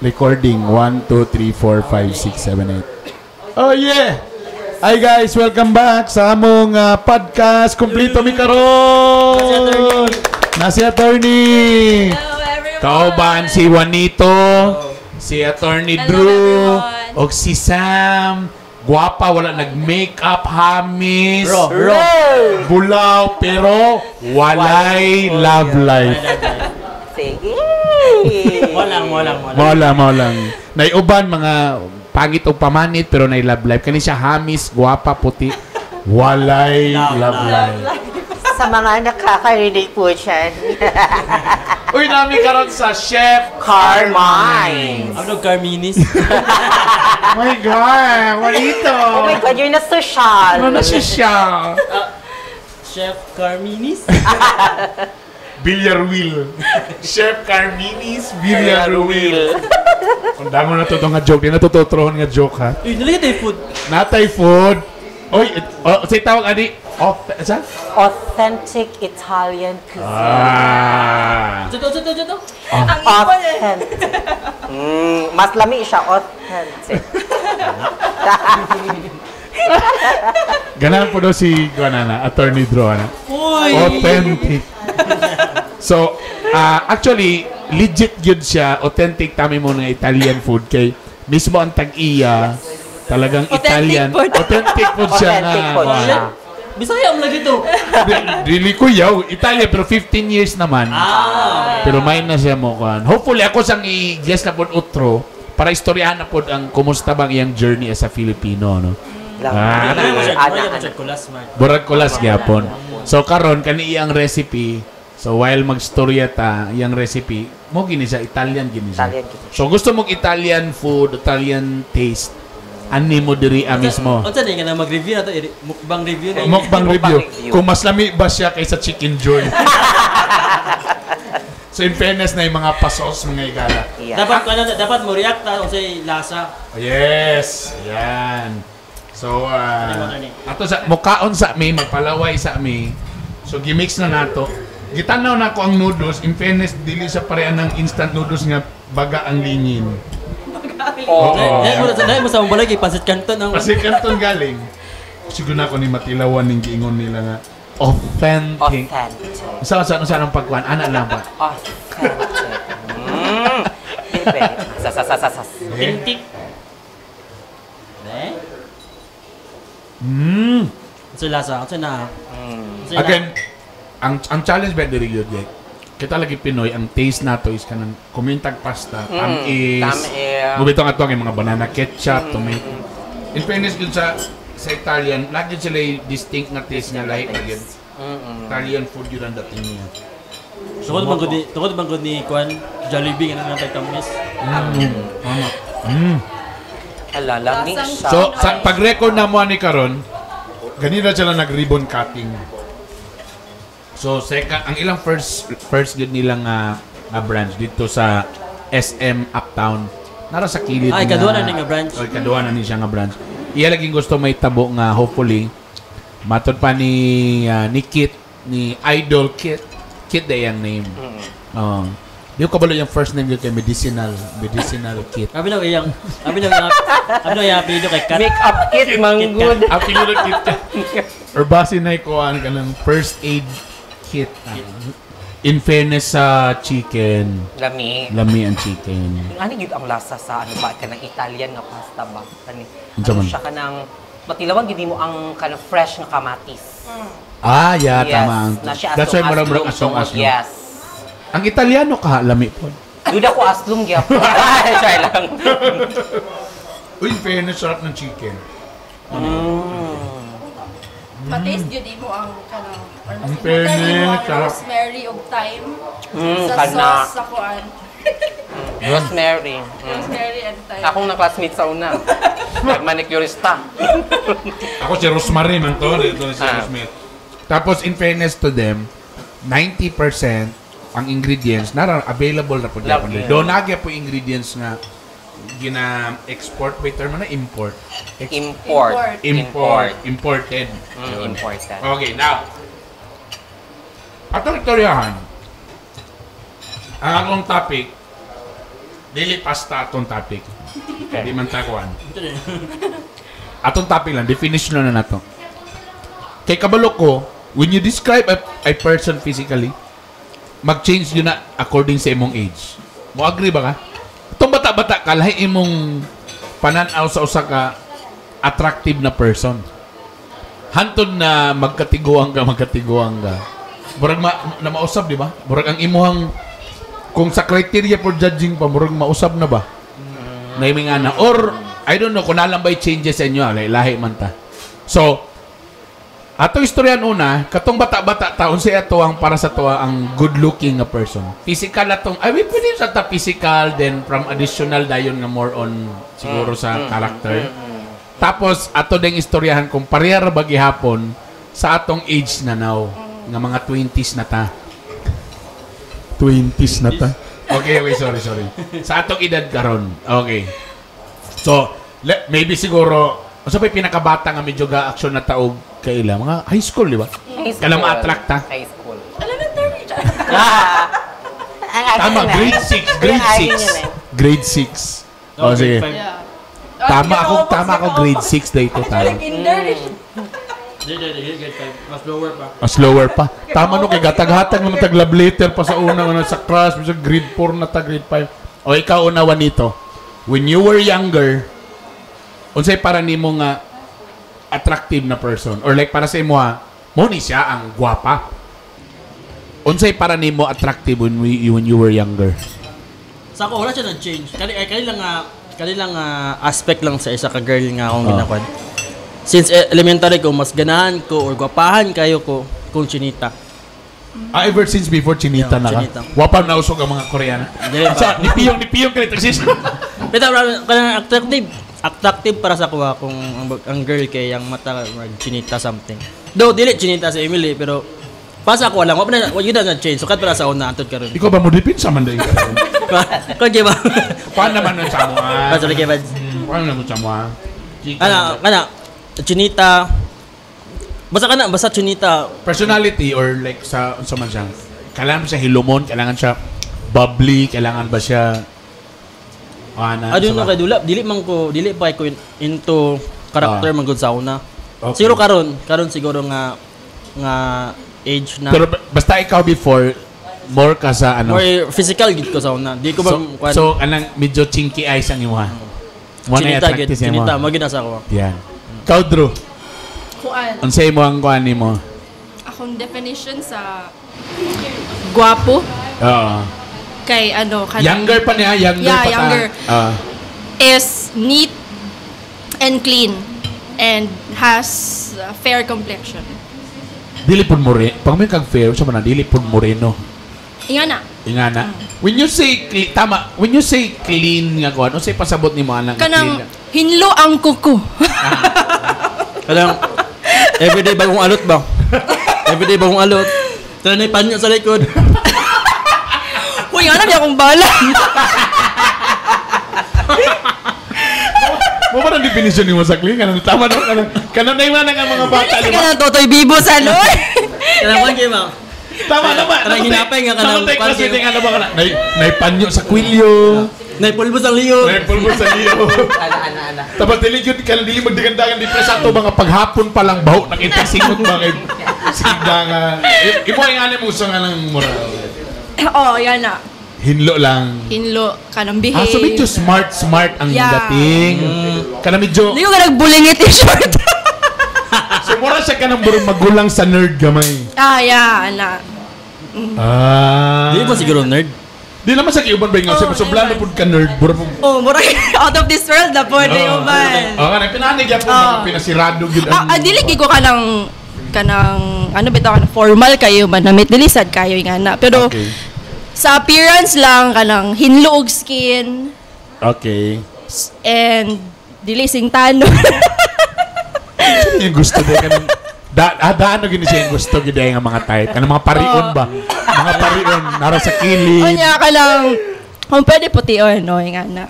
Recording 1, 2, 3, 4, 5, 6, 7, 8. Oh yeah! Hi guys, welcome back sa among podcast. Kumplito mi karon. Na si attorney. Hello everyone! Kauban si Juanito, si Attorney Hello, Drew, everyone. og si Sam. Guwapa, wala nag-makeup, hamis. Ro, ro. Bulaw, pero walay love life. Sige. Walang, walang, walang. Mao lang, mao lang. Naiuban mga pangit og pamanit pero nay love life. Kani siya hamis, guwapa, puti. Walay love life. Sa mga nakakarinig po dyan. Uy, nami karon sa Chef Carmine. Ano, Carminis? Oh my God, Juanito. Oh my God, you're na social. Ano na siya siya? Chef Carminis? Billiard wheel. Chef Carmini's Billiard Wheel. Ang damo na to nga joke. Di na to tuturuan nga joke ha. Uy, nalagay tayo food. Natay food. Oy, oh, say tawag ani. Oh, sa? Authentic Italian cuisine. Ah. Ito, ito, ito, ito. Ang ipon eh! Authentic. Mas lami siya, authentic. Ganahan po daw si Guanana, Attorney Drew, ano? Uy! Authentic. So, actually, legit yun siya. Authentic tami mo ng Italian food kay mismo ang tag-iya, talagang Authentic Italian. food. Authentic food siya Authentic nga. food siya. Bisaya mo lagi to. Dili ko yaw. Italia, pero 15 years naman. Ah! Pero may na siya mo kuan. Hopefully, ako sang i-guess na pod utro para istoryahan na pod ang kumusta bang iyang journey as a Filipino, no? Lang. Ah, Ano mo siya? Ana, Ano mo ana. siya? Kulas, man. Burag kulas gyapon. So karon kani iyang recipe. So while magstorya ta iyang recipe, mo gini siya Italian gini siya. Italian gini. So gusto mong Italian food, Italian taste, ani mo diri a mismo. Unsa ni nga na mag-review na to? Mukbang review na. Mukbang review. Mukbang review. Kung mas lami ba siya kaysa Chicken Joy. So in fairness na yung mga pasos mga igala. Yeah. Dapat ano, dapat mo react ta unsay lasa. Oh, yes. Ayan. So, Ano, ano? ato sa mukaon sa mi, magpalaway sa mi. So, gimix na nato. Gitanaw na ko ang noodles. In fairness, dili sa parehan ng instant noodles nga baga ang lingin. Oo. Oo. Dahil mo sa mong kay pansit canton ang Kasi kanton galing. Siguro na ako ni Matilawan ning giingon nila nga authentic. Authentic. Sa sa sa anong pagkuan? Ana lang ba? Authentic. Bebe. Sa, sa, sa, sa, sa. authentic. Eh? Unsay lasa? Unsay na? Unsay Again, ang challenge ba diri gyud eh, kita lagi Pinoy, ang taste nato is kanang kumintag pasta, tamis. Tamis. Mubitong ato ang mga banana ketchup, tomato. In fairness gyud sa Italian, lagi sila yung distinct nga taste nga lahi na gyud. Italian food yun ang dating niya. Tungod bang gud ni tungod bang gud ni kuan Jollibee nga nang tamis. Tama. Hala, lami Lasang siya. So, sa pag-record na mo ani karon, ganina sila nag-ribbon cutting. So, second, ang ilang first first gud nilang nga branch dito sa SM Uptown. Nara sa kilid. Ay, ikaduha na ni nga branch. Oh, ikaduha na ni siya nga branch. Iya laging gusto may tabo nga hopefully matod pa ni ni Kit, ni Idol Kit. Kit da iyang name. Oh. Di ko kabalo yung first name yun kay medicinal, medicinal kit. Abi na iyang abi na iyang abi na iyang apelyido kay Kat. Make-up kit, manggod. Ang pinulot kit ka. Or base na ikuan ka ng first aid kit. Ah. In fairness sa chicken, Lami. lami ang chicken. Ano yun ang lasa sa ano ba kanang Italian nga pasta ba? Kani Unsa ano man? siya kanang matilawan gid mo ang kanang fresh nga kamatis. Ah, yeah, Yes, tama. na siya That's why asong murag aslong asong tungod. aslong. Yes. Ang Italiano ka, lami po. Duda ko aslong gyapon. Ay, try lang. Uy, in fairness, sarap ng chicken. Mataste yun mo ang kanang or mas Ang importante mo fairness, ang sarap. rosemary ug thyme sa Kana. sauce sa kuan. Rosemary. Rosemary and thyme. Akong na-classmate sa una. Nag-manicurista. Ako si Rosemary man to. Ito si Ah. Rosemary. Tapos, in fairness to them, 90% ang ingredients nara available na po Lagi. gyapon. Do nagya po ingredients nga Gina-export, wait, term na import. Import. Import. Imported. Yun. Imported. Okay, now. Atong istoryahan, ang akong topic, dili pasta atong topic. Di man takuan. Atong topic lang, definition na nato. Kay kabalo ko, when you describe a person physically, mag-change yun na according sa imong age. Mo agree ba ka? Itong bata-bata ka, lahi imong pananaw sa usa ka attractive na person. Hantod na magkatiguang ka, magkatiguang ka. Murag na mausab, di ba? Murag ang imuhang, kung sa criteria for judging pa, murag mausab na ba? Naiming na. Or, I don't know, kung nalang ba'y changes sa inyo, lahi man ta. So, ato istoryan una, katong bata-bata taon siya ato ang para sa tuwa ang good-looking nga person. Physical atong, ay, we pwede sa ta physical, then from additional dayon nga more on siguro sa character. Tapos, ato ding istoryahan kung pareha ra ba gihapon sa atong age na now, nga mga 20s na ta. 20s na ta. Okay, okay, sorry. Sa atong edad karon. Okay. So, maybe siguro, unsa pa'y pinakabata nga medyo ga-action na taog kaila? Mga high school, di ba? High school. Kailang ma-attract ta? High school. Elementary. Tama, grade 6. Grade 6. Grade 6. Oh, sige. Yeah. Tama ako, grade 6 dito Actually, tayo. kinder. Grade 5. Mas lower pa. Mas lower pa. Tama no, kay gatag-hatag naman tag love letter pa sa una nga sa class, sa grade 4 na ta, grade 5. O ikaw una, Juanito. When you were younger, unsay para nimo nga attractive na person or like para sa imo ha, mo ni siya ang gwapa. Unsay para nimo attractive when you were younger? Sa ako wala siya nag-change. Kani lang aspect lang sa isa ka girl nga akong ginakuan. Since elementary ko, mas ganahan ko or gwapahan kayo ko kung chinita. Ah, ever since before chinita Yeah, na ka. chinita. Wapa na usog ang mga Koreana. Dili pa. Sa nipiyong kalit sis. Pero kanang attractive para sa kuha kung ang girl kay ang mata mag chinita something. Though dili chinita si Emily pero para sa ako lang, wala na yun na change. Sukat para sa una antud karon. Ikaw ba mo dipinsa man dai ka? Kon di ba? Paano naman nun sa mo? ah? Sorry kay Bads. Paano naman sa mo? ah? Ana kana chinita. Basta chinita. Personality or like sa man siya. Kailangan ba siya hilumon? Kailangan siya bubbly? Kailangan ba siya ana? I don't know kay dula, dili man ko, dili pa ko into character man gud sa una. Okay. Siguro karon siguro nga age na. Pero basta ikaw before more ka sa ano. More physical gid ko sa una. Di ko ba So anang medyo chinky eyes ang imuha. Mo na chinita gid, attractive sa imo. chinita mo gid na sa ako. Yan. Ikaw, Drew, Kuan. unsay mo ang kuan nimo? Akong definition sa gwapo Oo. kay ano kanang Younger pa niya, younger Yeah, pa ta. younger. Is neat and clean and has a fair complexion. Dili pud moreno. Pag may kag fair, sa man na, dili pud moreno. Inga na. Ingana. When you say tama, when you say clean nga kuan, unsay pasabot nimo anang Kanang clean? hinlo ang kuko. Kanang everyday bagong alot ba? Everyday bagong alot. Tara na panyo sa likod. Uy, ano niya akong bala. Mo ba ang definition nimo sa clean? Kanang tama no kanang kanang na ang mga bata Dili di ba? sa kanang Totoy Bibo sa ano. Kanang kwan kay ma. Tama naman. Kanang hinapay nga kanang Kanang kwan kasi kayo. nga ano ba kana? Nay panyo sa kwilyo. Naipulbo sa liyo. Nay pulbo sa liyo. Ana. Tapos dili gyud ka dili magdagandagan di pre sa ato mga paghapon pa lang baho nakita singot ba kay sige nga. Imo ay ani mo sa nga lang mura. Oh, yan na. Hinlo lang. Hinlo kanang behave. Ah, so medyo smart ang Yeah. dating. Kana medyo Hindi ko ka nagbulingit yung short. so mura siya kanang burong magulang sa nerd gamay. Ah, yeah, ana. Ah. Di ba siguro nerd? Di naman sa kiuban ba nga Oh, sa sobrang di man. pud ka nerd bro. Oh, mura out of this world na po, di uban. Oh, kanang pinanig gyapon mga pinasirado gyud Ah, dili gid ko kanang ano bitaw kanang formal kayo man namit dili sad kayo nga na. Pero Okay. sa appearance lang kanang hinlo og skin Okay. and dili sing tano. Sino yung gusto di kanang daan na gini siya yung gusto gid ay nga mga type. Kanang mga parion ba? Mga parion nara sa kilid. Unya kanang kung pwede pution no nga na.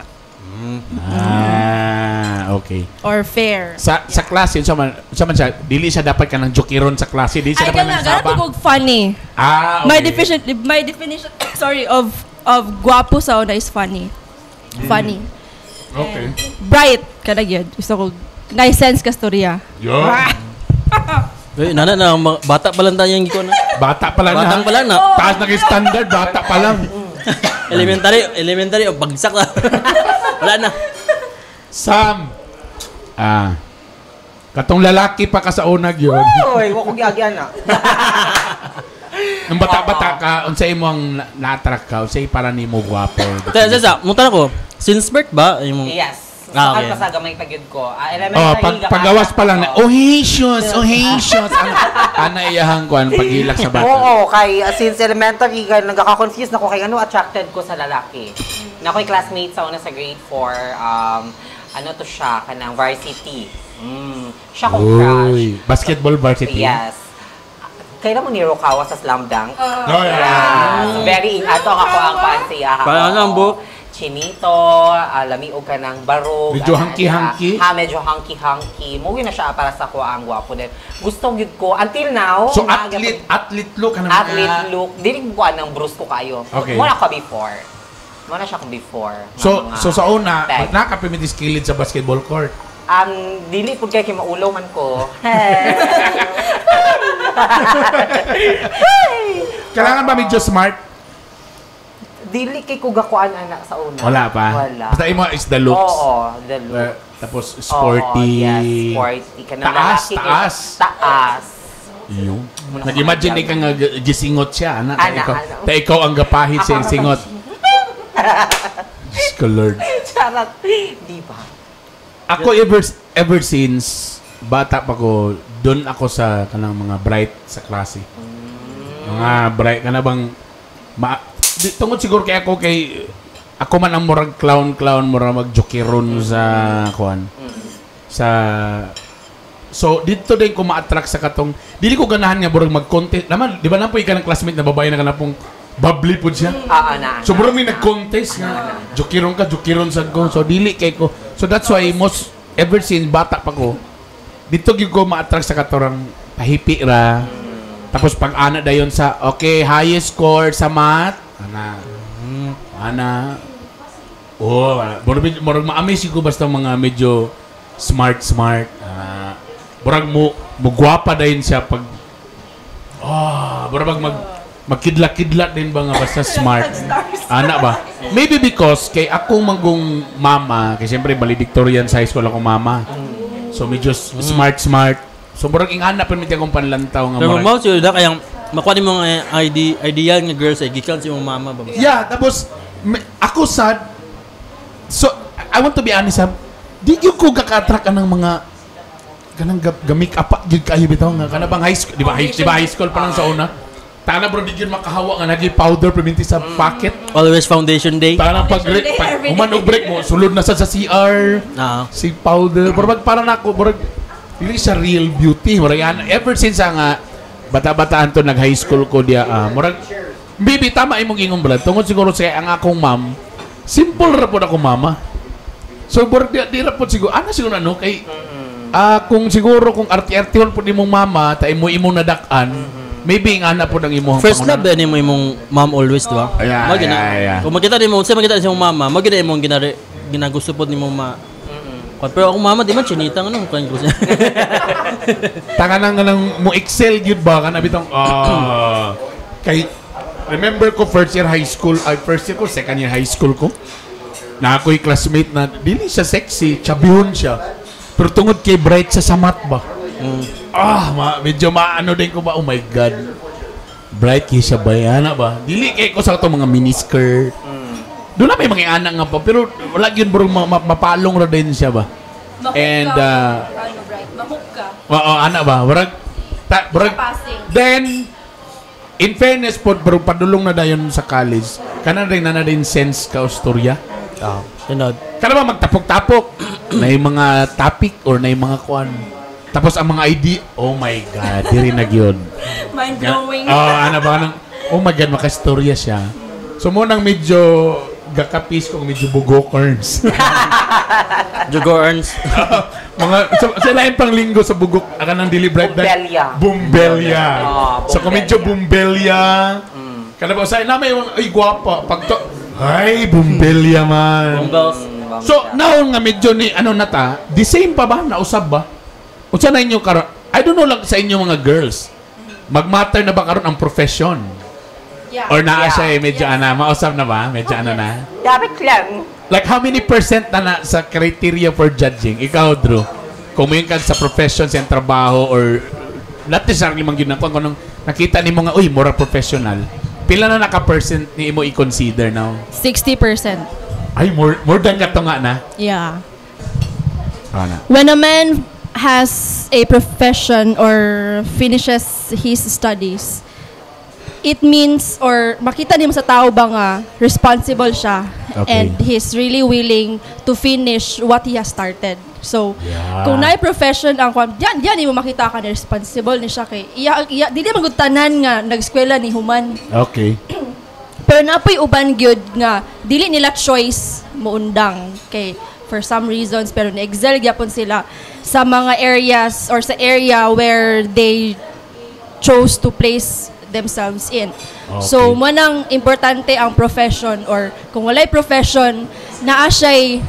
Ah, okay. Or fair. Sa klase, unsa man siya, dili siya dapat kanang jokiron sa klase, dili siya Ay, dapat kana, nang gana saba. ko funny. Ah, okay. My definition, sorry, of guwapo sa una is funny. Funny. Bright kada gyud. Gusto ko nice sense ka storya. Yo. Uy, nana na, bata pa lang tayo yung gikuan na. Bata pa lang na. Batang pa lang na. Taas na kay standard, bata pa lang. Elementary, elementary, o bagsak na. Wala na. Sam. Ah. Katong lalaki pa ka sa unag yun. Oy, wa ko giagyan na. Nung bata-bata ka, unsay mo ang na-attract ka, unsay para nimo gwapo. Kaya, sa, mutan ako, since birth ba? Yung, Yes. So, Ah, okay. okay. pa sa gamay pa gyud ko. Ah, elementary. Oh, pag pagawas pa lang na, oh, Jesus, oh, Jesus. Ang ana iyahang kuan paghilak sa bata. Oo, kay since elementary kay nagkaka-confuse na ko kay ano attracted ko sa lalaki. Na ako'y classmate sa una sa grade 4, ano to siya kanang varsity. Siya kong crush. Uy, basketball varsity. Yes. Kailan mo ni Rukawa sa Slam Dunk? Oh, yeah. Yes. Very ato ang ako ang kuan siya. Parang ano ang buhok? Chinito, lami og kanang barog. Medyo ana, hunky-hunky? Ha, medyo hunky-hunky. Mo na siya para sa ako ang gwapo din. Gusto gyud ko until now. So maaga athlete, athlete look ano athlete look. Dili ko kuan ng brusko kayo. Okay. Mo na ako before. Mo na siya akong before. Nga So mga so sa una, tag. nakapimitis kilid sa basketball court. Dili pud kay kay maulaw man ko. Kailangan ba medyo smart? Dili kay ko gakuan anak sa una. Wala pa. Wala. Basta imo is the looks. Oo, the look. Tapos sporty. Oo, yes, sporty. Kanang Taas, lalaki kay- taas. Taas. Iyo. Nag-imagine ka nga gisingot siya, ana. Ta Ana, ikaw, ana. ta ikaw ang gapahid sa iyang singot. Diyos ko, Lord. Charot. Di ba? Ako ever since bata pa ko, doon ako sa kanang mga bright sa klase. Mga bright kana bang tungod siguro kay ako kay ako man ang murag clown clown murag magjokeron sa kuan. Sa So dito din ko ma-attract sa katong dili ko ganahan nga murag mag-contest. Naman, di ba na po ka ng classmate na babae na kanapong bubbly po siya. Oo, na. So bro, may nag-contest nga. Jokiron ka, jokiron sad ko. So dili kay ko. So that's why most ever since bata pa ko, dito gyud ko ma-attract sa katorang pahipi ra. Tapos pag ana dayon sa okay, highest score sa math, ana. Ana. Oh, ana. Murag murag ma-amaze ko basta mga medyo smart smart. Ah, murag mo mo gwapa dayon siya pag murag mag magkidla-kidla din ba nga basta smart. Ana ba? Maybe because kay akong manggong mama, kay siyempre valedictorian sa high school akong mama. So medyo smart smart. So murag ingana pa mi akong panlantaw nga Pero murag. mo siguro na kayang makuha nimo nga ID, ideal nga girl sa gikan sa imong mama ba? Yeah, tapos ako sad so I want to be honest ha, di gyud ko gaka-attract anang mga kanang ga make up gyud kayo bitaw nga kana bang high school, di ba high school pa lang sa una. Tana bro di gyud makahawa nga nagi powder perminti sa pocket. Always foundation day. Tana pag Foundation day pag every human og break mo sulod na sa CR. Si powder murag para nako murag dili siya real beauty murag yan ever since nga bata-bataan to nag high school ko dia murag maybe tama imong ingon brad tungod siguro sa ang akong ma'am simple ra pod akong mama so murag di ra pod siguro ana siguro ano kay kung siguro kung arti-artihon pod imong mama ta imo imong nadak-an maybe ang ana pod ang imong First love ba nimo imong mom always, di ba? Yeah, Mao gina. yeah. Kung makita nimo, unsa makita sa imong mama, mao gina imong ginare ginagusto pod nimo ma. Kwan, pero akong mama di man chinita nga kwan ko siya. Tanga nang nang mo excel gyud ba kana bitong kay remember ko first year high school ay first year ko second year high school ko na ako'y classmate na dili siya sexy chabihon siya pero tungod kay bright sa samat ba medyo maano din ko ba oh my god bright kay siya ba ana ba dili kay ko sa atong mga miniskirt doon na may mga anak nga pa pero wala gyud bro mapalong ra din siya ba. Mahook And, ka. ah, Ano, bright? Mahook ka. Oo, ana ba? Murag, ta, murag, Passing. then, in fairness po, bro, padulong na dayon sa college, kana rin na na din sense ka o storya. Ah, sunod. Kana ba magtapok-tapok? Na yung mga topic or na yung mga kuan. Tapos ang mga ID, oh my God, diri na gyud. Mind blowing. Oh, ano ba nang oh my God, makastorya siya. So mo nang medyo gakapis kung medyo bugokorns. Jugo earns. Mga sa lain pang linggo sa bugok aka nang dili bright. Bumbelya. Bumbelya. Ah, So kung medyo bumbelya. Kana ba usay na may mga, ay gwapa pag to ay bumbelya man. Bumbels. So now nga medyo ni ano na ta, the same pa ba nausab ba? Unsa na inyo karon? I don't know lang sa inyo mga girls. Magmatter na ba karon ang profession? Yeah. Or naa Yeah. siya eh, medyo ana, mausab na ba? Medyo ano na? Dapat lang. Like how many percent na na sa criteria for judging? Ikaw, Drew, kung may kag sa profession sa iyang trabaho or not necessarily man gyud na kung anong nakita nimo nga uy mura professional. Pila na naka-percent ni imo i-consider now? 60%. Ay more more than kato nga na. Yeah. Ana. When a man has a profession or finishes his studies, it means or makita nimo sa tao ba nga responsible siya and he's really willing to finish what he has started. So, kung naay profession ang kwan, diyan diyan nimo makita ka na responsible ni siya kay iya, iya dili man gud tanan nga nagskwela ni human. Pero napoy uban gyud nga dili nila choice moundang kay for some reasons, pero ni-excel gyapon sila sa mga areas or sa area where they chose to place themselves in. So mo nang importante ang profession or kung walay profession, naa siya'y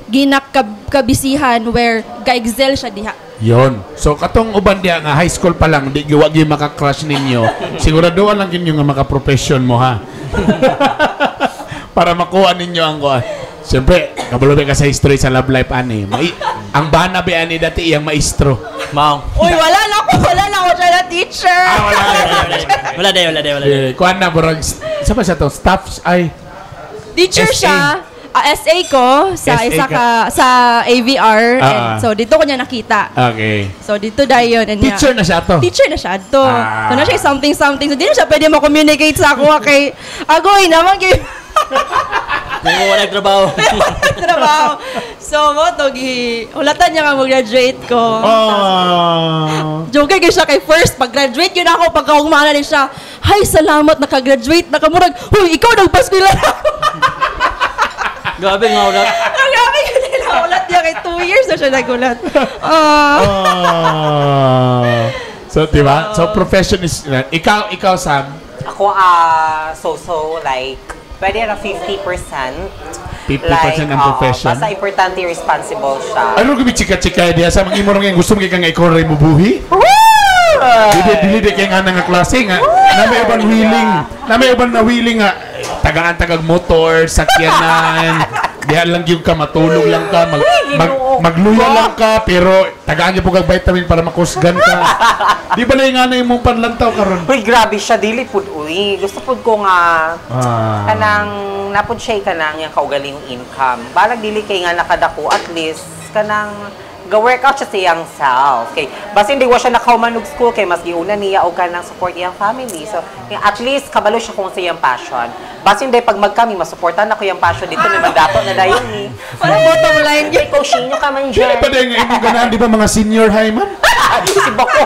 ginakabisihan where ga-excel siya diha. Yon. So katong uban diha nga high school pa lang di giwa gyud maka-crush ninyo. Siguraduhan lang gyud nga maka-profession mo ha. Para makuha ninyo ang kuha. Siyempre, kabalo ba ka sa history sa love life ani. Mai ang bana ba ani dati iyang maestro. Mao. Uy, wala na ako siya na teacher. Ah, wala. Wala day, wala day, wala day. Eh, kuan na murag sa pa siya to? Staff ay Teacher SA. siya. Ah, SA ko sa SA isa ka. ka sa AVR and so dito ko niya nakita. So dito dayon and niya- Teacher na siya to. Teacher na siya to. So na siya something something. So di na siya pwede mo-communicate sa ako kay agoy naman kay Hindi mo wala trabaho. trabaho. So mo to gi hulatan niya nga mo-graduate ko. Oh. Joker gyud siya kay first pag-graduate yun ako pagkaugma na ni siya. Hay salamat naka-graduate nakamurag. Huy ikaw nagpaskwela na ako. Grabe nga wala. Ang grabe yun nila. Ulat niya kay 2 years na siya nagulat. Ah. Oh. So, di ba? So, profession is... Ikaw, ikaw, Sam, Ako, ah, so-so, like, pwede na 50%. 50% ang oo, profession? Basta importante, responsible siya. Ano kami chika-chika diya sa mga imong nga gusto mo kay nga ikaw ray mubuhi? Dili dili di kay nga nga klase nga na may uban willing, na may uban na willing nga tagaan tagag motor, sakyanan. Diha lang gyud ka matulog lang ka, mag magluya lang ka pero tagaan gyud po kag vitamin para makusgan ka. Di ba lang nga na imong panlantaw karon? Uy, grabe siya, dili pud uy. Gusto pud ko nga kanang napud siya kanang yung kaugalingong income. Balag dili kay nga nakadako at least kanang ga-workout siya sa iyang self. Kay basin di wa siya nakauman og school kay mas giuna niya og kanang support iyang family. So at least kabalo siya kung sa iyang passion. Basin di pag magkami masuportan ako iyang passion dito ni mandato na dayon ni. Wala bottom line Kay coaching ka man Dili dyan. pa din nga imong ganahan di ba mga senior high man? Si Bako.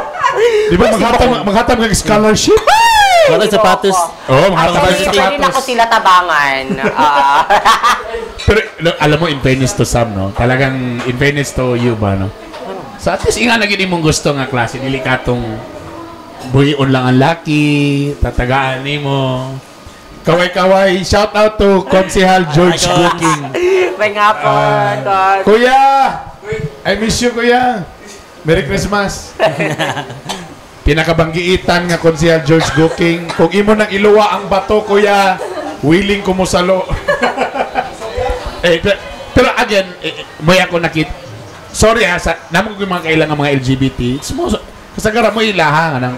Di ba maghatag maghatag kag scholarship? Wala sapatos. Oo, maghatag kag Actually, pwede na ako sapatos. sila tabangan. Ah. Pero no, alam mo, in fairness to Sam, no? Talagang in fairness to you ba, no? So at least inga na gid imong gusto nga klase dili katong buhion lang ang laki, tatagaan nimo. Kaway-kaway, shout out to Konsehal George Hi, Cons. Booking. May nga po. Ah, kuya! I miss you, kuya. Merry Christmas. Pinakabanggiitan nga Konsehal George Booking. Kung imo nang iluwa ang bato, kuya, willing ko mo salo. Eh, pero, pero again, may ako nakita. Sorry ha, sa, namo ko yung mga kailangan mga LGBT. Sumo, kasagara mo ilaha nga nang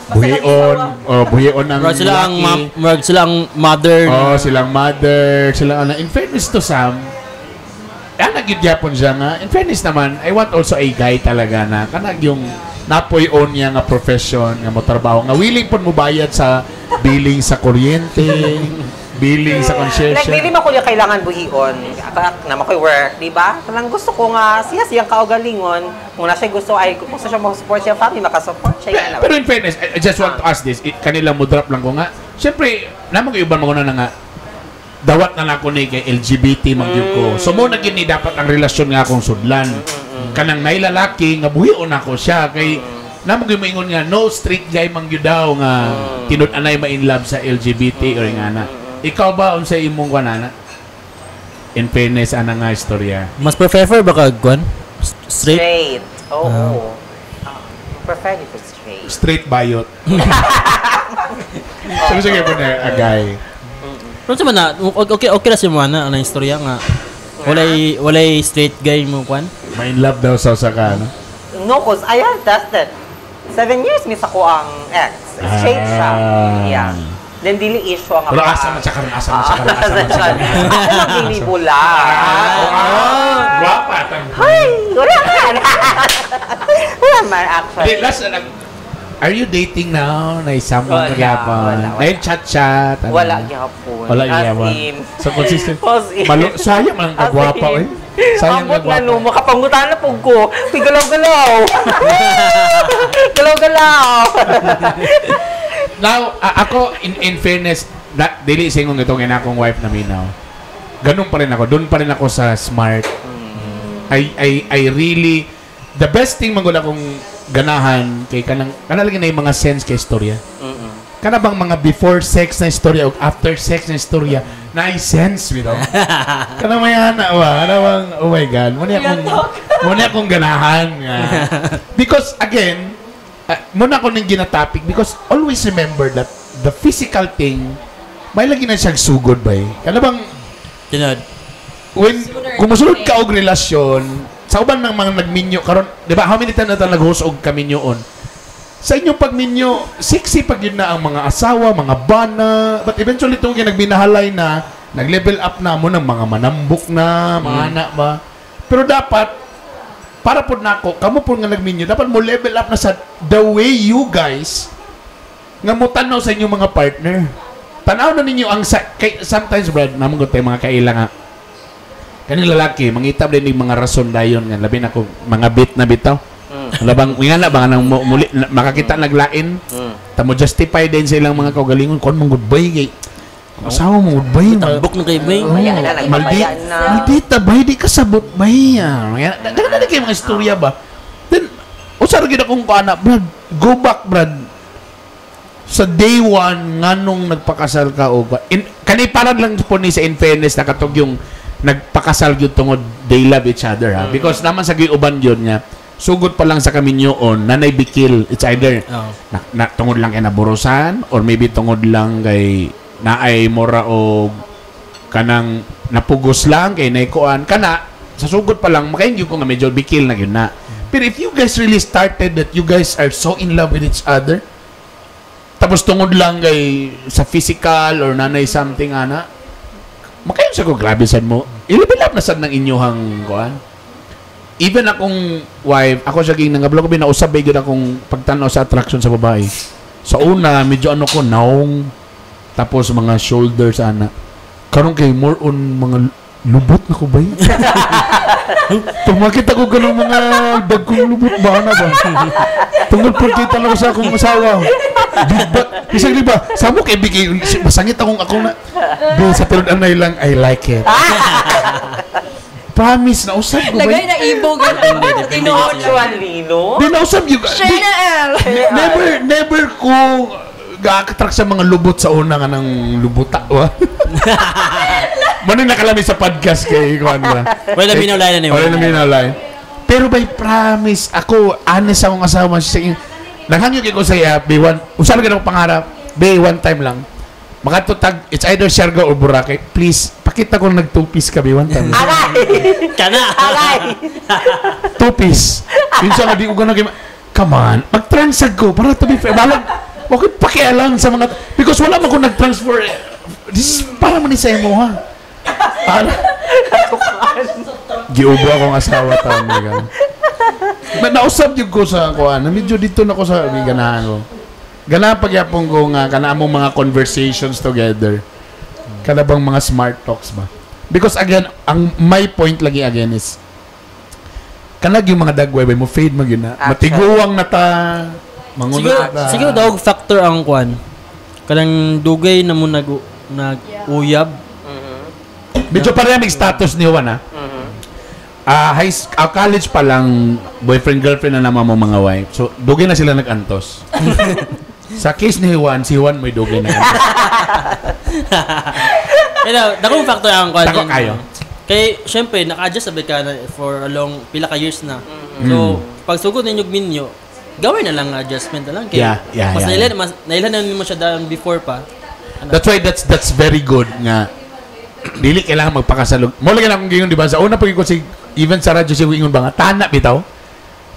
buhion, oh, buhion ang Murag sila ang laki. murag sila ang mother. Oh, silang mother, silang ano. In fairness to Sam, ah, nagyud gyapon siya nga. In fairness naman, I want also a guy talaga na kanag yung napoy own niya nga profession, nga mo trabaho, nga willing pud mo bayad sa billing sa kuryente, billing sa Like, concession. dili man ko niya kailangan buhion. Ako, na makoy work, di ba? Kanang gusto ko nga, siya siyang kaugalingon. Kung na siya gusto, ay kung gusto siya makasupport siya family, makasupport siya. Yan, Pero in fairness, I just want to ask this. Kanila mo drop lang ko nga. Siyempre, namang iban mo na nga, Dawat na lang ko ni kay LGBT man gyud ko. So mo na gyud ni dapat ang relasyon nga akong sudlan. Kanang nay lalaki nga buhion ako siya kay namo gyud moingon nga no straight guy man gyud daw nga tinud-anay ma in love sa LGBT or nga na. Ikaw ba, unsa imong kuan ana? In fairness ana nga istorya. Mas prefer ba ka kwan? Straight? Straight. Oo. Ah, prefer ko straight. Straight bayot. Sabi sige po na a guy. Pero sa man na, okay okay ra si mo ana ang istorya nga walay straight guy mo kwan. Ma in love daw sa usa ka, no? No, 'cause I have tested. 7 years miss ako ang ex. Straight siya. Ah. Yeah. Then dili issue ang Pero asa man siya karon, asa man siya karon, asa man siya karon? Ako lang bula. Ah, guwapa tang. Ay, wala man. Wala man actually. Di, last na lang. Are you dating now? Na someone Wala, magyapon? wala, wala. Na chat-chat? Ano? Wala gyapon. Wala As gyapon. in. So consistent. As in. Malo, sayang man ang As kagwapa in. eh. Sayang Ambot na kagwapa. no, makapangutan na pug ko. Uy, galaw-galaw. Galaw-galaw. Now, ako, in fairness, na, dili singon itong ina akong wife na minaw. Ganun pa rin ako. Doon pa rin ako sa smart. I really, the best thing man gud akong ganahan kay kanang kana lagi na yung mga sense kay istorya. Kana bang mga before sex na istorya o after sex na istorya na ay sense bitaw. Kana may ana ba? Kana bang, oh my God, mo na akong ganahan nga. Because again, muna ko ning ginatopic because always remember that the physical thing may lagi na siyang sugod ba eh. Kana bang Tinod. when kung mosulod ka og relasyon sa uban ng mga nagminyo karon, di ba, how many times na ta nag-host og kaminyoon sa inyong pagminyo, sexy pag yun na ang mga asawa, mga bana, but eventually itong nagbinahalay na, nag-level up na mo ng mga manambok na mga anak ba. Pero dapat para po nako, kamo po nga nagminyo, dapat mo level up na sa the way you guys nga mo tanaw sa inyong mga partner. Tanaw na ninyo ang sa, kay, sometimes, Brad, namang tayo mga kaila nga kaning lalaki mangita din yung mga rason dayon nga labi na ko mga bit na bitaw. Labang nga na ba nga nang muli makakita naglain, tamo justify din sa ilang mga kaugalingon kon mong goodbye kay asawa mo goodbye. Tambok na kay bay. Oh, Maya na, nagpapaya na. Maldita bay, di ka sabot bay. Ah. Daghan na kayo mga istorya ba? Then, usar gyud akong kuana, Brad, go back, Brad. Sa day one, nganong nagpakasal ka o ba? In, kani para lang po ni sa in fairness, nakatog yung nagpakasal gyud tungod they love each other, ha. Because naman sa uban yun nga, sugod pa lang sa kaminyoon, nanay bikil, it's either Oo. na tungod lang kay naburusan or maybe tungod lang kay naay mora o kanang napugos lang kay naikuan kana sa sugod pa lang makaingyo ko nga medyo bikil na yun na. Pero if you guys really started that you guys are so in love with each other, tapos tungod lang kay sa physical or nanay something ana, makayon sa ko grabe sad mo i-level up na sad ng inyuhang kuan. Even akong wife, ako siya ging nangablog ko, binausab gyud akong pagtanaw sa attraction sa babae. Sa una, medyo ano ko, naong, tapos mga shoulders ana. Karon kay more on mga lubot na ko ba yun? Tumakita ko ganun mga dagkong lubot ba na ba? Tungod po kita lang ko sa akong asawa. Di ba? Bisag di ba? Samo kay bigay, masangit akong ako na. Be, sa tulad anay lang, I like it. Promise, nausab ko ba Lagay yun? na ibog. Tinuod. Actually, no? Di nausab yun. Di, Chanel! never, never ko ga-attract sa mga lubot sa una nga ng lubuta. Wa. Mano nakalami sa podcast kay Juan ba? Wala minawlay na ni. Wala na minawlay. Pero by promise, ako, honest akong asawa siya. Naghangyo kay ko sa iya, be one, usa ra akong pangarap, be one time lang. Makatutag, it's either Siargao or Boracay. Please, pakita ko nag two-piece ka, be one time lang. Aray! Kana. Aray! Two piece. Minsan nga di ko ganun kay come on, mag-transag ko para to be fair. Balag, okay, pakialam sa mga, because wala man ko nag-transfer. This is para man ni sa imo ha. Para. Giubo akong asawa taon na gano'n. Ma nausab yung ko sa kuan. Na medyo dito na ko sa may ganahan ko. Ganahan pagyapon ko nga kana among mga conversations together. Kana bang mga smart talks ba? Because again, ang my point lagi again is kanag yung mga dagway bay mo fade man gyud na. Actually. Matiguang na ta. Manguno Siguro na ta. siguro dog factor ang kwan. Kanang dugay na mo nag nag uyab. Medyo pareha may status ni Juan, ha? Ah, college pa lang, boyfriend, girlfriend na naman mo mga wife. So, dugay na sila nag-antos. Sa case ni Juan, si Juan may dugay na antos. Pero dakong factor ang kwan. Dako kayo. Kay syempre naka-adjust sabi ka na for a long pila ka years na. So pag sugod ninyo minyo, gawin na lang adjustment na lang kay Yeah, mas yeah, nailan mas nailan na nimo siya daan before pa. Ano? That's why that's very good nga dili kailangan magpakasalog. Mo lagi na akong giingon, di ba? Sa una pag ko si even sa radyo siya ingon ba nga tana bitaw.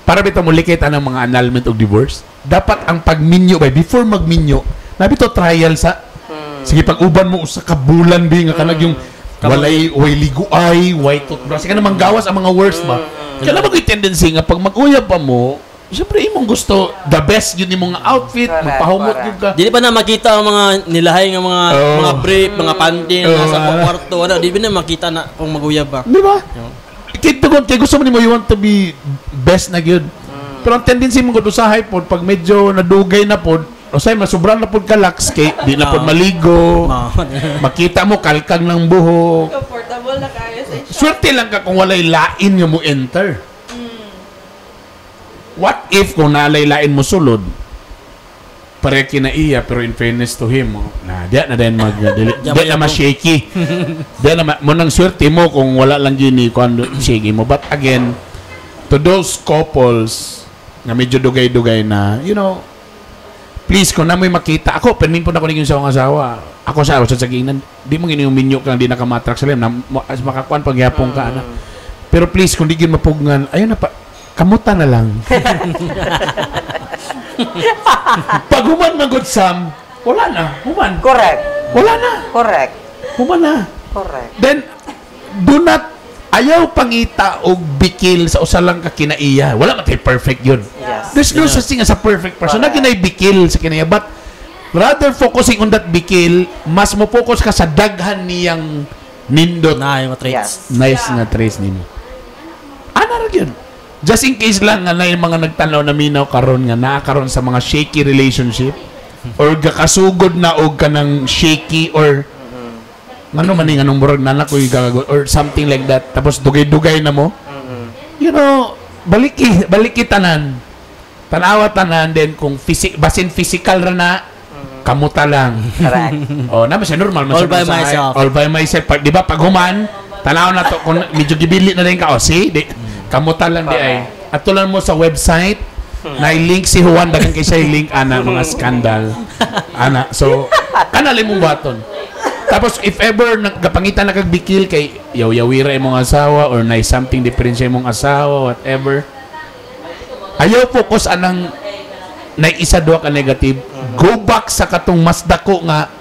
Para bitaw mo likit ang mga annulment og divorce. Dapat ang pagminyo bay before magminyo, na bitaw trial sa sige pag-uban mo usa ka bulan bi nga kanag yung walay way liguay, way toothbrush. Kaya namang gawas ang mga worst ba. Kaya naman ko'y tendency nga pag mag-uyab pa mo, siyempre imong gusto the best yun imong nga outfit, magpahumot yun ka. Dili pa na makita ang mga nilahay nga mga mga brief, mga panty na sa kwarto, ano, di pa na makita na kung maguyab ba. Di ba? Kaya tugon, kaya gusto mo nimo, you want to be best na gyud. Pero ang tendency mo gud usahay pod pag medyo nadugay na pod, usahay masubran na pod kalaks kay di na pod maligo. Makita mo kalkag ng buhok. Comfortable na kayo sa siya. Swerte lang ka kung walay lain nga mo enter. What if kung naalay lain mo sulod? Pare kinaiya pero in fairness to him, oh, na diya na din mag dili, diya na ma-shaky. Diya na mo nang swerte mo kung wala lang gini kung shaky mo. But again, to those couples na medyo dugay-dugay na, you know, please kung namoy makita ako, permin po na ko ninyo sa akong asawa. Ako sa sa sagingan, di mo gini yung minyo kang di nakamatrak sa na as makakuan pagyapong ka ana. Pero please kung di gyud mapugnan, ayun na pa kamuta na lang. Pag human man good Sam, wala na, human. Correct. Wala na. Correct. Human na. Correct. Then do not ayaw pangita og bikil sa usa lang ka kinaiya. Wala man tay perfect yun. Yes. There's no such thing as a perfect person. Correct. Na ginay bikil sa kinaiya, but rather focusing on that bikil, mas mo focus ka sa daghan niyang nindot. Na yung mga traits. Yes. Nice nga trace nimo. Ana ra gyud. Just in case lang nga na yung mga nagtanaw na minaw karon nga naa karon sa mga shaky relationship or gakasugod na og kanang shaky or ngano man ni nganong murag nana koy gagago or something like that tapos dugay-dugay na mo. You know, baliki tanan. Tanawa tanan then kung basin physical ra na kamuta lang. Correct. Oh, naman siya normal man All siya by sa- myself. All by myself. Pag, di ba pag human, tanaw na to kung medyo gibili na rin ka oh, see, di, kamuta lang di ay. At tulan mo sa website, na link si Juan daghan kay siya link ana mga scandal. Ana, so kanali mong baton. Tapos if ever nagkapangitan na kag bikil kay yaw-yawira imong asawa or na something different sa imong asawa whatever. Ayaw focus anang na isa duha ka negative. Go back sa katong mas dako nga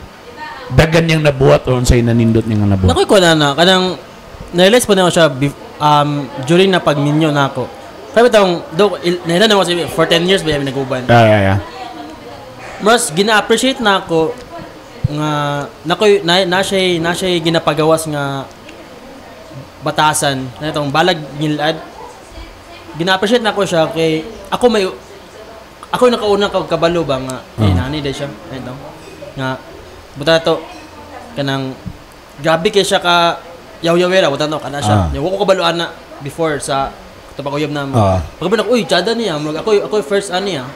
dagan niyang nabuhat o unsay nanindot niyang nabuhat. Nakoy ko na na kanang na-realize po na siya during na pagminyo na ako. Sabi tong do nailan na ako for 10 years ba yung nag-uban. Yeah. Mas gina-appreciate na ako nga nakoy na siya ginapagawas nga batasan na itong balag ngilad. Gina-appreciate na ako siya kay ako may ako yung nakaunang kabalo ba nga eh nani day siya ito nga buta to kanang grabe kay siya ka yaw-yawera buta to kana siya. Wa ko kabalo ana before sa tapag-uyab na mo. Pagkabalo ako, uy, tsada niya. Ako first ani ah.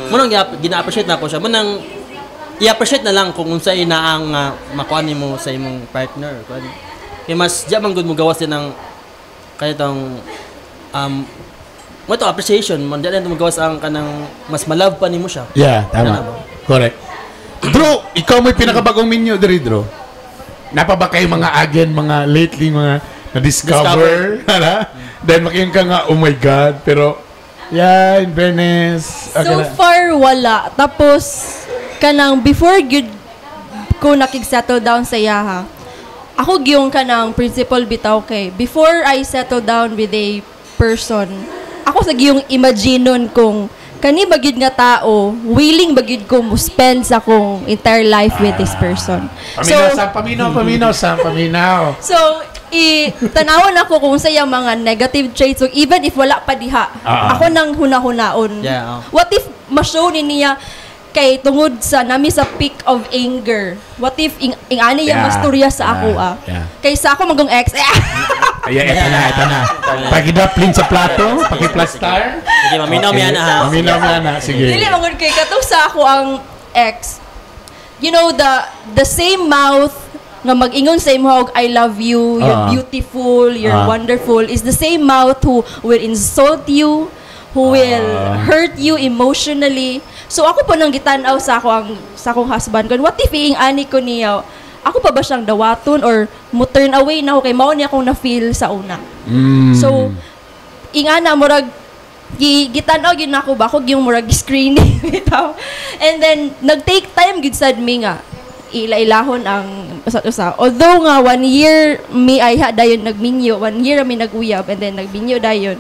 Munang gina-appreciate na ako siya. Munang i-appreciate na lang kung unsay inaang makuha nimo sa imong partner. Kuan. Kay mas diya man gud mo gawas din ang kanitong mo to appreciation man diya na mo gawas ang kanang mas malove pa nimo siya. Yeah, tama. Correct. Drew, ikaw may pinakabagong minyo diri, Drew. Napa ba kayo mga again, mga lately, mga na-discover? Then makiyon ka nga, oh my God. Pero, yeah, in fairness. Okay So na. far, wala. Tapos, kanang before gyud ko nakig-settle down sa iyaha, ako gyung kanang principle bitaw kay before I settle down with a person, ako sa gyung imaginon kung kani ba gyud nga tao, willing ba gyud ko mo spend sa akong entire life with this person. Paminaw, Sam, paminaw, paminaw, Sam, paminaw. So, i-tanawon ako kung sa iyang mga negative traits. So, even if wala pa diha, ako nang huna-hunaon. Yeah, oh. What if ma-show ni niya, Kay tungod sa nami sa peak of anger. What if ing ani yang masturya sa ako ah. Kay sa ako magong ex. Ay, eto na, eto na. Pakidaplin sa plato, pakiplastar. Sige, maminaw mi ana ha. Maminaw mi ana, sige. Dili mangod kay katong sa ako ang ex. You know the same mouth nga mag-ingon sa imo og "I love you, you're beautiful, you're wonderful" is the same mouth who will insult you, who will hurt you emotionally. So ako po nang gitan-aw sa ako ang sa akong husband kon what if iing ani ko niya, ako pa ba siyang dawaton or mo turn away na ako kay mao niya akong na-feel sa una? So ingana murag gitan-aw gyud nako ba ako yung murag screening bitaw. And then nag-take time gyud sad mi nga ila-ilahon ang usa usa. Although nga one year mi ay ha dayon nagminyo, one year mi naguyab and then nagminyo dayon.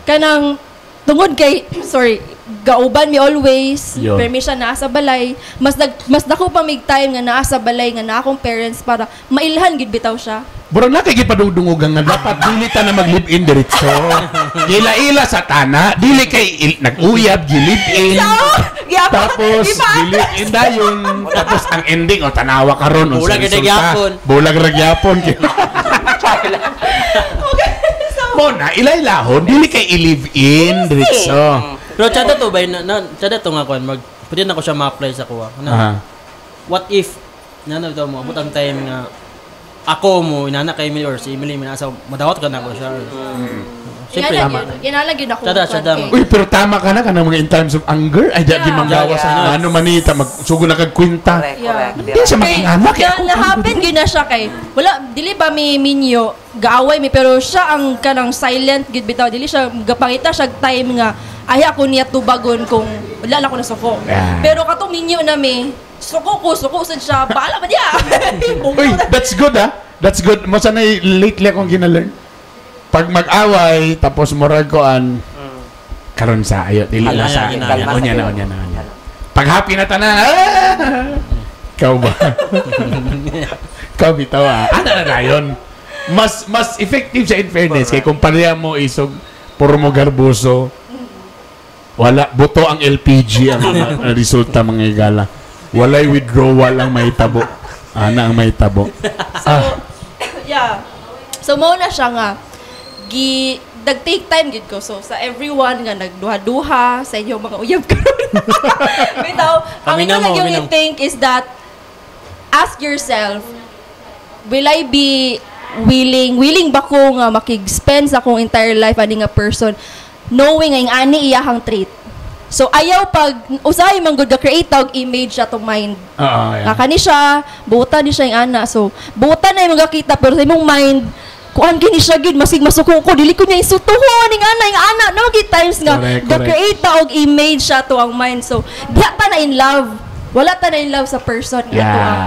Kanang tungod kay, sorry, gauban mi always, permission naa sa balay, mas dako pa mig time nga naa sa balay nga naa akong parents para mailhan gid bitaw siya. Bro, na kay gipadungdungugan nga dapat dili ta na mag-live-in diretso. Ila-ila sa tana, dili kay nag-uyab, gi-live-in. Tapos, gi-live-in dayon. Tapos, ang ending, o tanawa karon o Bulag sa ra resulta. gyapon. Bulag ra gyapon. Mo na, ila-ilahon, dili kay i-live-in diretso. Pero tsada to ba na tsada to nga kuan mag pwede na ko siya ma-apply sa kuha. Ano? What if na to mo abot ang time nga ako mo inana kay Emily or si Emily minasa madawat ka na ko siya. Siyempre, Ingana gyud, ingana gyud ako. Tsada, tsada. Uy, pero tama ka na kanang mga in times of anger. Ay, di manggawas ang ano manita, magsugo na kag kwinta. Correct, correct. Hindi siya Kay, makinganak. na, na-happen gyud na siya kay wala dili ba mi minyo gaaway mi pero siya ang kanang silent gyud bitaw, dili siya gapangita siya time nga ay ako niya tubagon kung wala na ako nasuko. Pero katong minyo na mi suko ko, suko sad siya, bahala ba diya. Uy, that's good ah. That's good. Mo sanay lately akong gina-learn. Pag mag-away, tapos murag ko an karon sa ayo dili na sa Kalma, kalma unya na sa unya na unya. Pag happy na tanan. Ah! Ikaw ba? Ikaw bitaw ah. Ana na dayon. Mas effective siya in fairness kay kung pareha mo isog puro mo garbuso. Wala buto ang LPG ang resulta, mga igala. Walay withdrawal ang mahitabo. Ana ang mahitabo. So, yeah. So, mao na siya nga, gi, nag-take time gid ko. So, sa everyone nga nagduha-duha, sa inyong mga uyab karon. Bitaw, ang Paminaw imo mo, lang yung paminaw. i-think is that, ask yourself, will I be willing ba ko nga makig-spend sa akong entire life ani nga person, knowing nga ani iyahang trait? So, ayaw pag, usahay man gud ga-create og image atong mind. Oo, yeah. Nga kani siya, buutan ni siya yung ana. So, buutan na yung mga kita, pero sa imong mind, kuan kini siya gid masig masuko ko, dili ko niya insultuhon ning ana, yung ana. No, gid times nga, Correct, ga correct. create ta og image siya to ang mind. So, diha ta na in love. Wala ta na in love sa person nga ato ang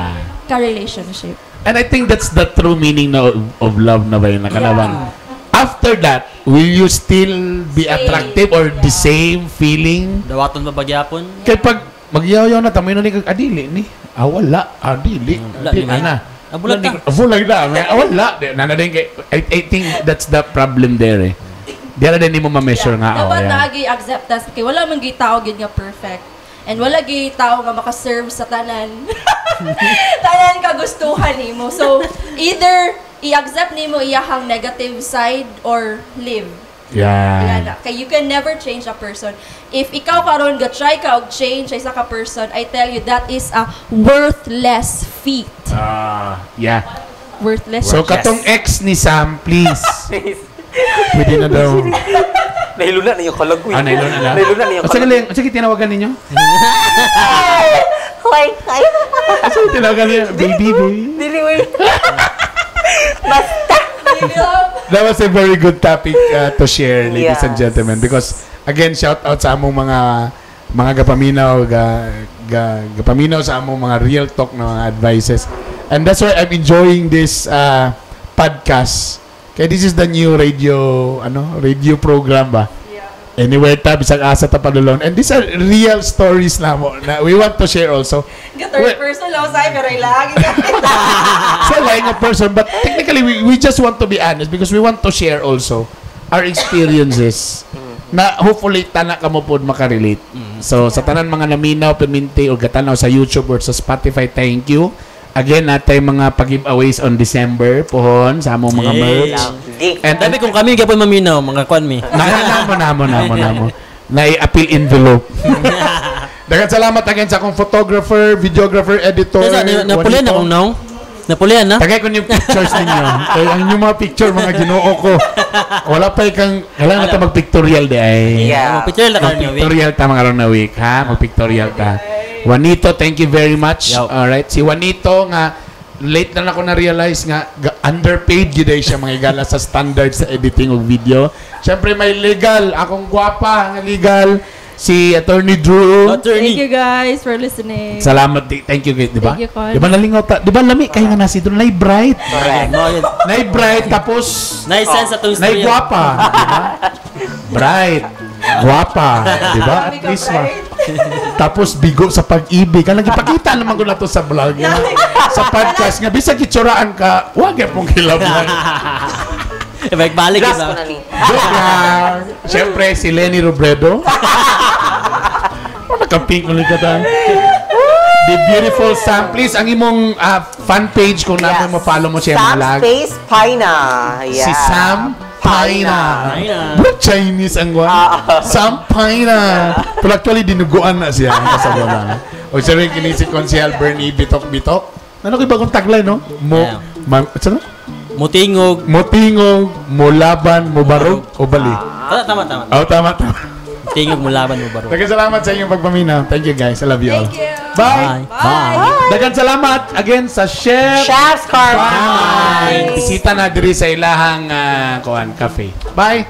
ka-relationship. And I think that's the true meaning na of love na ba yun? Na kanabang, after that, will you still be Same. attractive or the same feeling? Dawaton pa bagyapon. Kaya pag magyaw-yaw na, tamoy na ni kag adili ni. Ah, wala. Ah, dili. Wala, Di, di, ana. Ah, bulag Wala, ta. Ah, bulag na. Ah, wala. Di, nana din kay, I think that's the problem there eh. Di na din mo ma-measure nga. Oh, Dapat yeah. naagi acceptance kay wala man gyud tao gyud nga perfect. And wala gyud tao nga makaserve sa tanan. Tanan kagustuhan nimo. So either i-accept nimo iyahang negative side or live. Wala na. Kay you can never change a person. If ikaw karon ga try ka og change sa isa ka person, I tell you that is a worthless feat. Ah, yeah. Worthless. So, katong ex ni Sam, please. Pwede na daw. Nahiluna na yung kalag ko. Ah, nailon na lang. Nahiluna na yung Oh, sige kalag. lang. Sige, tinawagan ninyo. Hoy, ay. Sige, tinawagan ninyo. Baby, baby. Dili, uy. Basta. That was a very good topic to share, ladies and gentlemen. Because, again, shout out sa among mga gapaminaw, ga, gapaminaw sa among mga real talk na mga advices. And that's why I'm enjoying this podcast. Kaya this is the new radio, ano, radio program ba? Anywhere ta, bisag asa ta padulon. And these are real stories na mo, na we want to share also. Ga third Well- person lang sa pero ilagi ka. Sa laing a person, but technically we just want to be honest because we want to share also our experiences. Na hopefully tanan kamo pod makarelate. So sa tanan mga naminaw, perminti o gatanaw sa YouTube or sa Spotify, thank you. Again, natay mga pag-giveaways on December pohon sa among mga merch. Lovely. And Dami kung kami gyapon maminaw, mga kuan mi. Na namo namo namo namo. Na appeal envelope. Daghang salamat again sa akong photographer, videographer, editor. Nasa napulian Juanito. na kong naong. Napulian na. Tagay ko yung pictures ninyo. Kay ang inyong mga picture, mga ginoo ko. Wala pa ikang, kailangan na ta magpictorial di ay. Yeah. Picture na karon nga week. Magpictorial ta mga karon na week, ha? Magpictorial ta. Juanito, thank you very much. Yo. Alright, si Juanito nga late na lang ako na-realize nga underpaid gyud ay siya, mga igala, sa standard sa editing og video. Siyempre may legal, akong gwapa nga legal si Attorney Drew. Thank Attorney. you guys for listening. Salamat, thank you, di ba? Thank you, Con. Di ba nalingaw ta? Di ba lami kayo nga nasi doon, nay bright. Correct. No, yun. Nay bright tapos Nice sense atong nay istorya. gwapa, di ba? Bright, gwapa, di ba? At least ma. Tapos bigo sa pag-ibig. Ang nagipakita naman ko na to sa vlog. Nga, sa podcast nga bisag itsuraan ka, wag gyapon kilabay. Balik balik Last ko ba? na ni. Joke lang. Siyempre, si Lenny Robredo. Oh, naka-pink ulit ka ta. The beautiful Sam. Please, ang imong fan page kung yes. Yes. Mo follow mo siya Sam mga lag. Space Paina. Yeah. Si Sam Paina. Paina. Bro, Chinese ang one. Sam Paina. Pero actually, dinuguan na siya. Ang kasama lang. O siyempre, kini si Consiel Bernie Bitok Bitok. Ano kay bagong tagline, no? Mo, Yeah. ma, ano? Mutingog. Motingog, molaban, mobarog, o bali. Tama tama tama. Oh, tama, tama. Tingog mo laban mo baro. Daghang salamat sa inyong pagpamina. Thank you, guys. I love you all. Thank you. Bye. Bye. Daghang salamat again sa Chef Chef's Carmine. Bisita na diri sa ilahang kuan cafe. Bye.